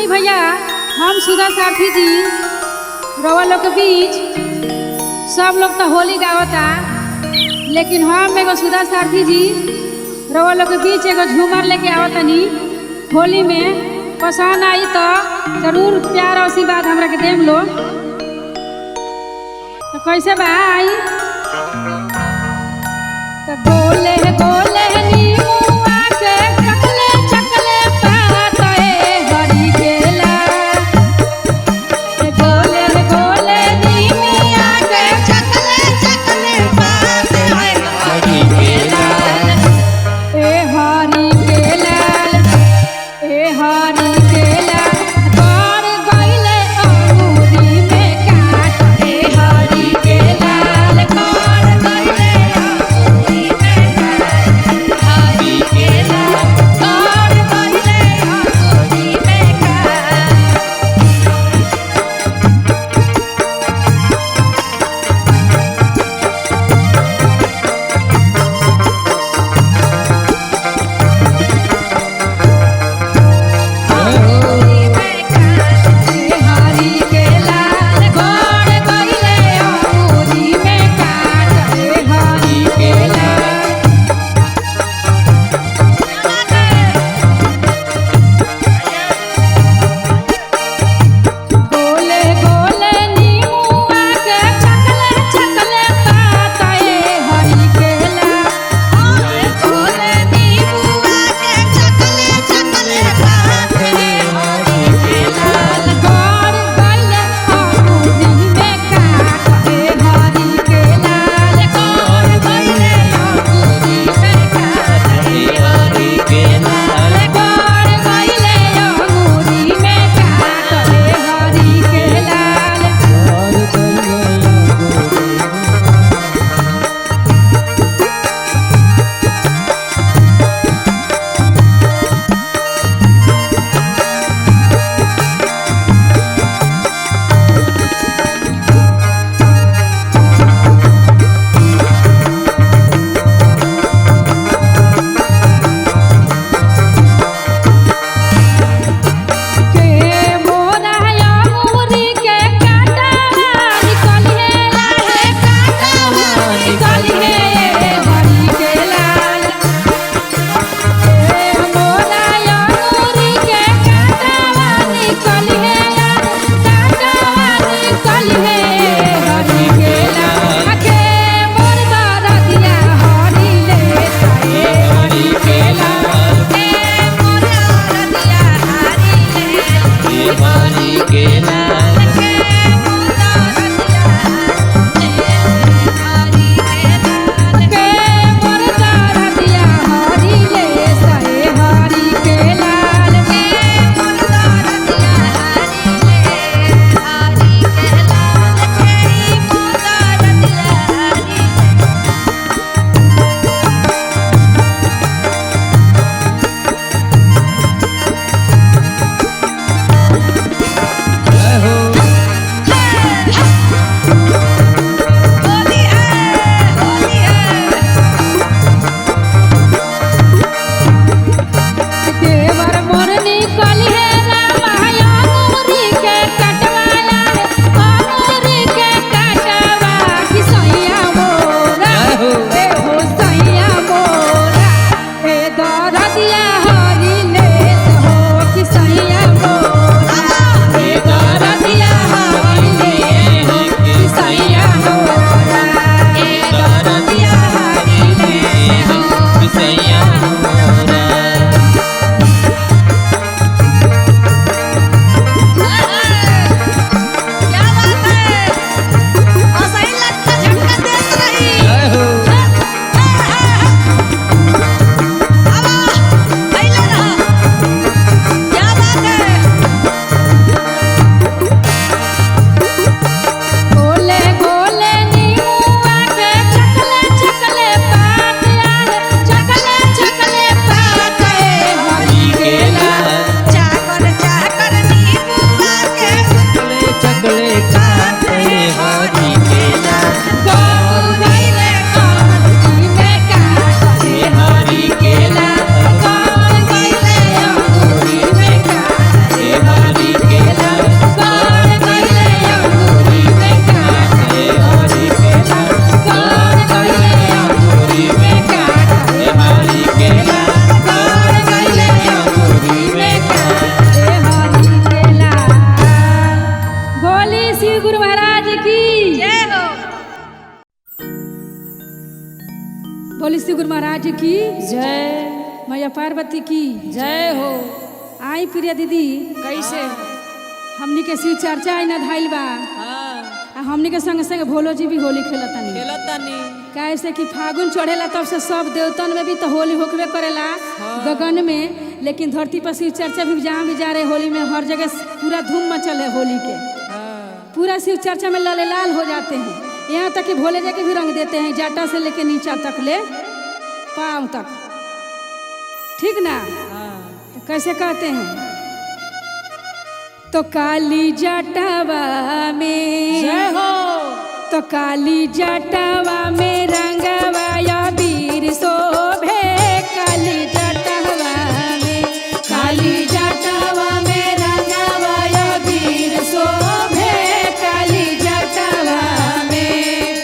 आई भैया, हम सुधा सारथी जी रवा लोग के बीच सब लोग तो होली गावता, लेकिन हम एगो सुधा सारथी जी रवा लोग के बीच एगो झूमर लेके आवतनी। होली में पसंद आई तो जरूर प्यार और आशीर्वाद हमरा के देम लो। तो कैसे बा आई तो गोले गोले नीमुआ के चकले चकले पात ए हरि केला। गोले गोले नीमुआ के चकले चकले पात है हरि के लाल। ए हरि के लाल, ए हरि के लाल, गड़ गइले अंगूरी में काट। हे हरि के लाल, गड़ गइले अंगूरी में काट। पार्वती की जय हो। आई प्रिय दीदी, कैसे हमनी के शिव चर्चा आई ना धाइल बा। हाँ। आ हमनी के संग संग भोलो जी भी होली खेलतनी। खेलतानी। कैसे कि फागुन चढ़ेला तब से सब देवतन में भी तो होली होकबे करेला गगन में, लेकिन धरती पर शिव चर्चा भी जहाँ भी जा रहे होली में हर जगह पूरा धूम मचल है होली के। हाँ। पूरा शिव चर्चा में लाले लाल हो जाते हैं, यहाँ तक कि भोले जी के भी रंग देते हैं, जाटा से लेके नीचा तक ले पाँव तक, ठीक ना? हाँ। तो कैसे कहते हैं, तो काली जटावा में जय हो। तो काली जटावा में रंगवा या वीर शोभे, काली जटावा में, काली जटावा में रंगवा या वीर शोभे, काली जटावा में,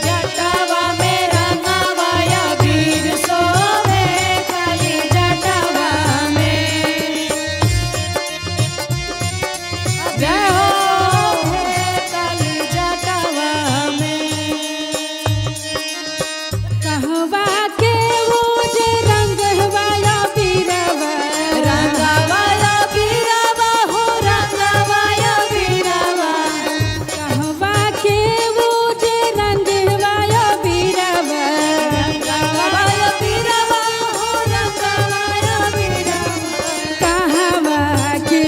जटावा में रंगवा या वीर शोभे, काली जटावा में। जय हो। काली जटावा में। कहवा के वो जे रंगवा या वीरवा, रंगवा या वीरवा हो, रंगवा या वीरवा। कहवा के वो जे रंगवा या वीरवा, रंगवा या वीरवा हो, रंगवा या वीरवा। कहवा के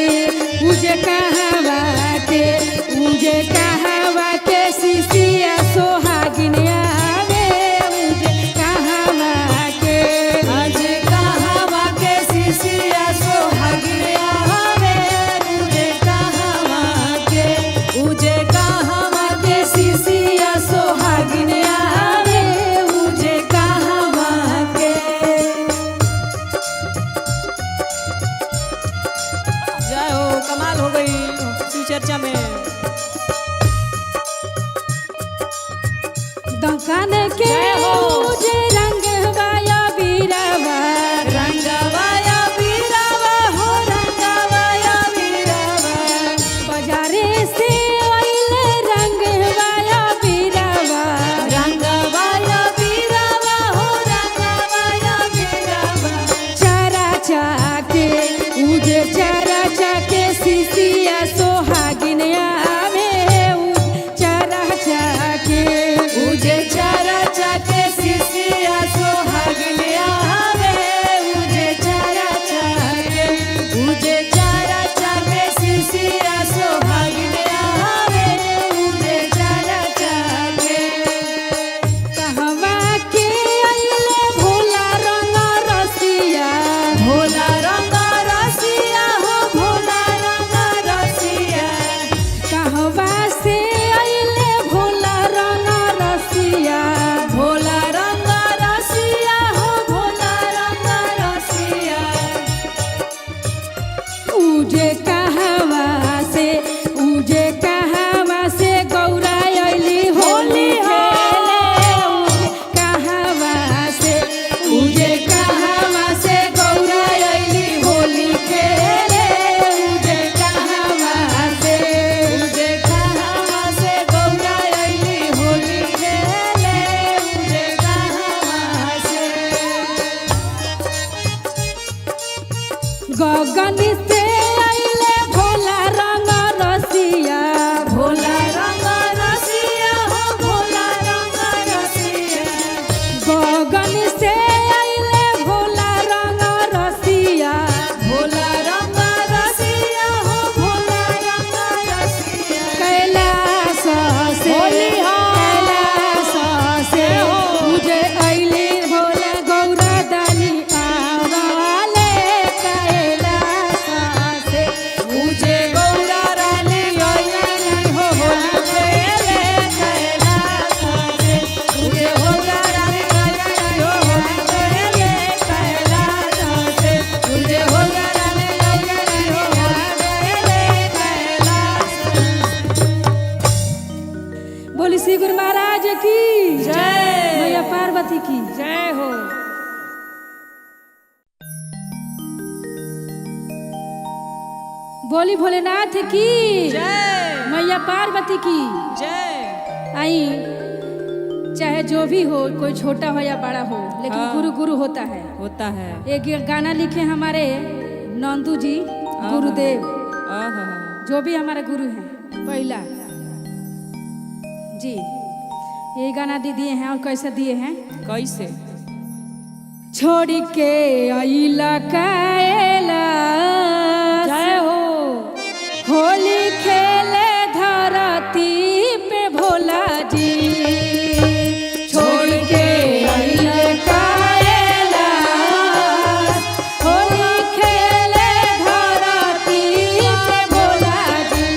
उजे, कहवा के उजे, कहवा के सिसिया सोहागिन आवे, उजे कहवा के, आज कहवा के सिसिया सोहागिन आवे, उजे कहवा के, उजे कहवा के सिसिया सोहागिन आवे, उजे कहवा के। जय हो, कमाल हो गई शिव चर्चा में। दुकान के जय हो। उजे रंगवा या वीरवा, रंगवा या वीरवा हो, रंगवा या वीरवा। बाजारे से आइले रंगवा या वीरवा, रंगवा या वीरवा हो, रंगवा या वीरवा। चारा चाके उजे, चारा चाके सिसिया सोहागिन आवे, उजे चारा चाके, उजे चारा चाके सिसिया सोहागिन आवे, उजे चारा चाके, उजे चारा चाके सिसिया सोहागिन आवे, उजे चारा चाके। कहवा के आइले भोला रंग रसिया, भोला रंग रसिया हो, भोला रंग रसिया। कहवा से आइले भोला रंग रसिया, भोला रंग रसिया हो, भोला रंग रसिया। उजे कहवा से, उजे कहवा से गौरा अइली होली खेले, उजे कहवा से, उजे कहवा से गौरा अइली होली खेले, उजे कहवा से, उजे कहवा से गौरा अइली होली खेले, उजे कहवा से। गगन से अइले भोला रंग रसिया, भोला रंग रसिया हो, भोला रंग रसिया। गगन से अइले भोला रंग रसिया, भोला रंग रसिया हो, भोला रंग रसिया। कैलाश से, होली हो। कैलाश से जय हो। मुझे अइले भोला गौरा दानी आवाले, कैलाश से उजे गौरा रानी अइली हो होली खेले, कैलाश से। उजे गौरा रानी अइली हो होली खेले, कैलाश से। उजे गौरा रानी अइली हो होली खेले, कैलाश से। बोली श्री गुरु महाराज की जय। मैया पार्वती की जय हो। बोली भोलेनाथ की जय। मैया पार्वती की जय। आई चाहे जो भी हो, कोई छोटा हो या बड़ा हो, लेकिन हाँ। गुरु गुरु होता है। होता है। एक ये गाना लिखे हमारे नंदू जी गुरुदेव, आहा। जो भी हमारे गुरु हैं पहला जी, ये गाना दे दिए हैं। और कैसे दिए हैं? कैसे? छोड़ के अइला कैला, जय हो। होली खेले धरती पे भोला जी, छोड़ के अइला कैला, होली खेले धरती पे भोला जी,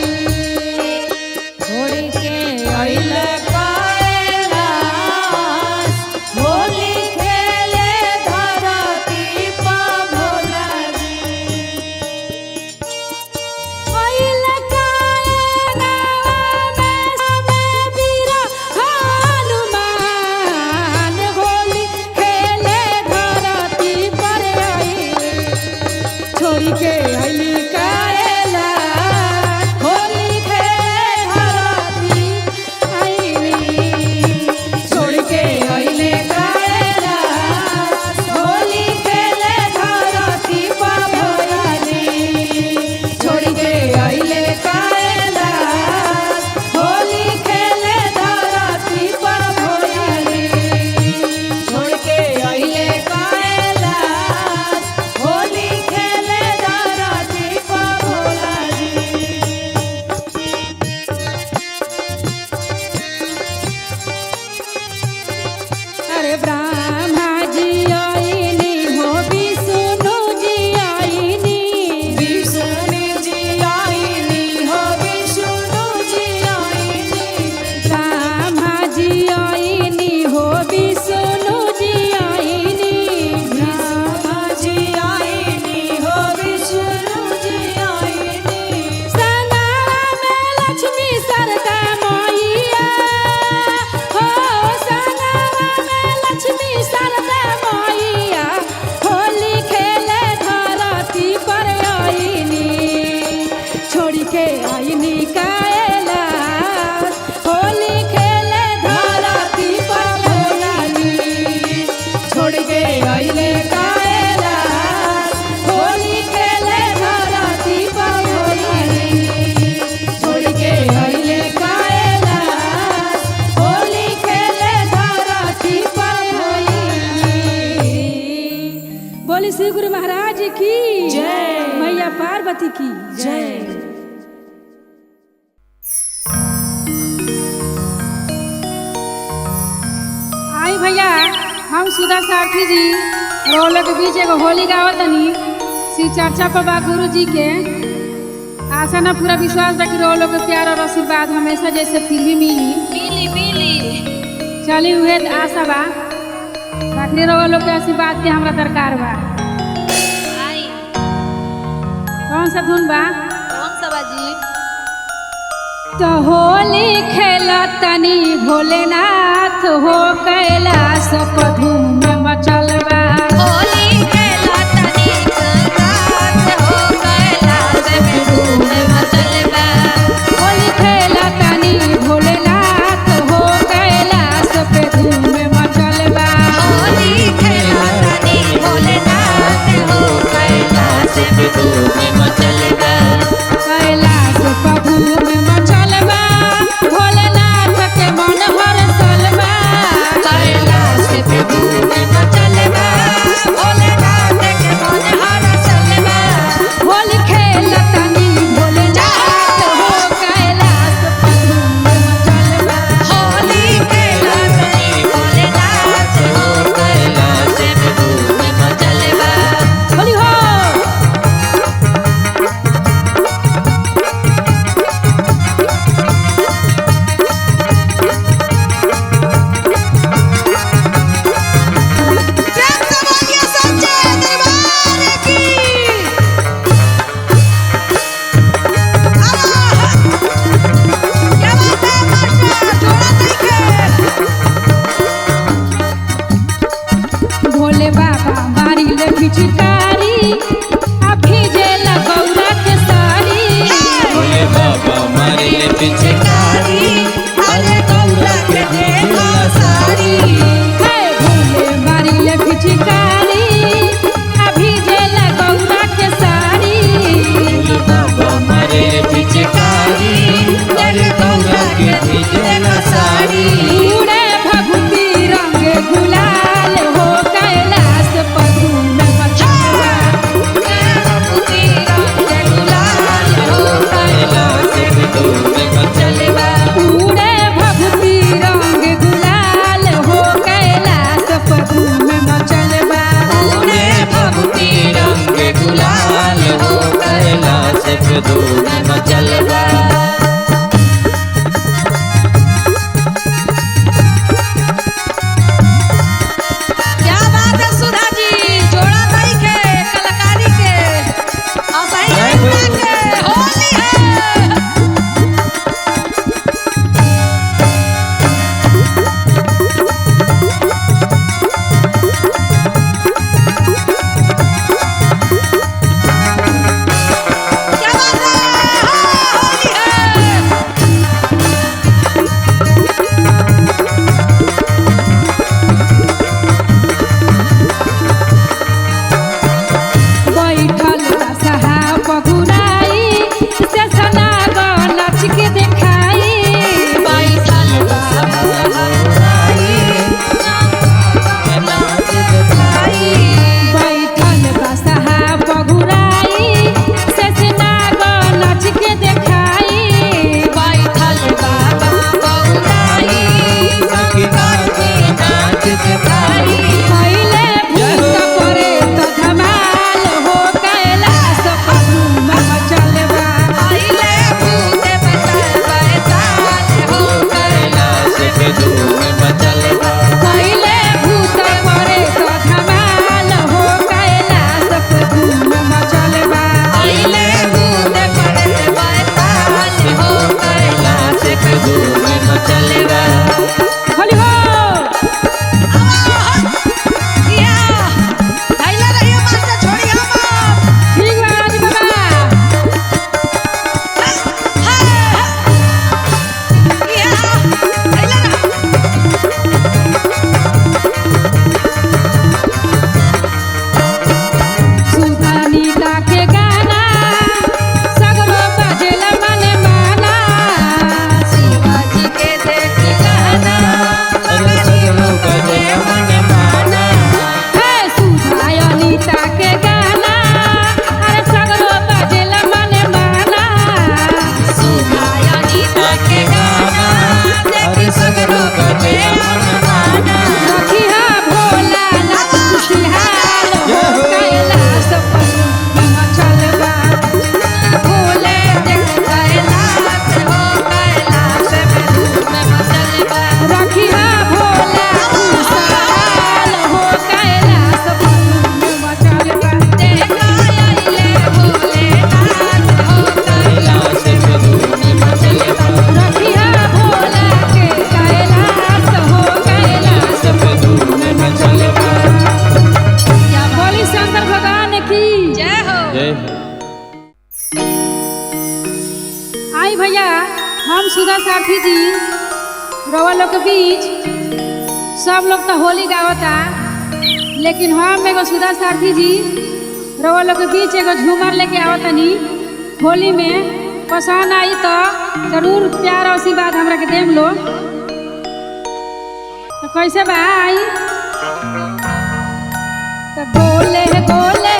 छोड़ के अइल कैलाश, होली खेले धरती पर भोला जी। अइला कैला में बीरा हनुमान, होली खेले धरती पर आई, छोड़ के अइली कैला, होली खेले धरती आईली, छोड़ के अइले कैला, होली खेले धरती पर भोला जी, छोड़ के अइले कैला, होली खेले धरती पर भोला जी, छोड़ के अइले कैलाश, होली खेले धरती पर भोला जी। अरे ब्रह्मा जी आईनी हो, विष्णु जी आईनी, विष्णु जी आईनी हो, विष्णु जी आईनी, ब्रह्मा जी आईनी हो, विष्णु जी आईनी, ब्रह्मा जी आईनी हो, विष्णु जी आईनी, सनावा में लक्ष्मी सरदा मैया हो, सनावा में लक्ष्मी सरदा मैया, होली खेले धरती पर आईनी, छोड़ के आईनी कैलाश, होली खेले धरती पर भोला जी, छोड़ के अइले कैलाश, होली खेले धरती पर भोला जी, छोड़ के अइले कैलाश, होली खेले धरती पर भोला जी। बोली श्री गुरु महाराज की जय। मैया पार्वती की जय। आई भैया, हम सुधा सारथी जी रोल के बीच एगो होली गावतनी श्री चर्चा पर बा गुरु जी के। आशा ना पूरा विश्वास बा कि रोलो के प्यार और आशीर्वाद हमेशा जैसे फिर भी मिली मिली मिली। चली हुए आशा बा, बाकी रोलो के आशीर्वाद के हमरा दरकार बा। आई कौन सा धुन बा? कौन सा बाजी? तो होली खेला तनी भोलेनाथ हो, कैलाश पर धूम मचल बा। होली खेला तनी नाथ हो, कैलाश पे धूम मचल बा। होली खेला तनी भोलेनाथ हो, कैलाश पे धूम मचल बा। होली खेला तनी भोलेनाथ हो, कैलाश पे धूम मचल बा। कैलाश पर धूम मचल बा, भोलेनाथ के मन हरसल बा। कैलाश पे धूम मचल बा, भोलेनाथ के मन हरसल बा। होली खेला तनी भोलेनाथ हो, कैलाश पर धूम मचल बा। होली खेला तनी भोलेनाथ हो, कैलाश पे धूम मचल बा। होली हो। भोले बाबा मारी ले पिचकारी, आ भीजे गौरा के साड़ी। भोले बाबा मारे ले पिचकारी, अरे गौरा के देखो साड़ी। पे धूम मचल बा। क्या बात है सुधा जी, जोड़ा नहीं के कलाकारी के और सही जय हो। के होली है। क्या बात है, हाँ, होली है। बैठल बसहा पगुराई से सनाग नाच के देखाई। बैठल बैठल बसहा पगुराई से सनाग नाच के देखाई। बैठल बाबा बौराई शंकर के नाच देखाई। पहिले भूत परे त धमाल हो कैलाश पगुम मचलबा। आइले भूत बैताल बैताल हो कैलाश पे धूम मचल बा। पहिले भूत परे त धमाल हो कैलाश पगुम मचलबा। आइले भूत पड़त बैताल हो कैलाश पे धूम मचल बा। होली हो। या धैले रहियो मास्टर छोड़ी हम। ठीक बा राजू बाबा। या धैले रह। सुधानीता के गाना सगरो बजेला मन माना। शिवाजी के देख गाना अरे सगरो बजे मन माना। हे सुधानीता के गाना अरे सगरो बजेला मन माना। सुधायनीता के गाना अरे सगरो बजे मन माना। रखिहा भोला नाथ खुशहाल हो कैलाश पर मचलबा। भोले देख कैलाश हो कैलाश में धूम मचलबा। रखिहा भोला खुशहाल हो कैलाश पर मचलबा। देखा आइले भोलेनाथ हो कैलाश पे धूम मचल बा। रखिहा भोला के कैलाश हो कैलाश पे धूम मचल बा। बोली शंकर भगवान की जय हो। जय हो। आई भैया, हम सुधा सारथी जी रवा लोग के बीच सब लोग तो होली गावता, लेकिन हम एगो सुधा सारथी जी रवा लोग के बीच एगो झूमर लेके आवतनी। होली में पसंद आई तो जरूर प्यार और आशीर्वाद हमरा के देम लो। तो कैसे बा आई तो गोले गोले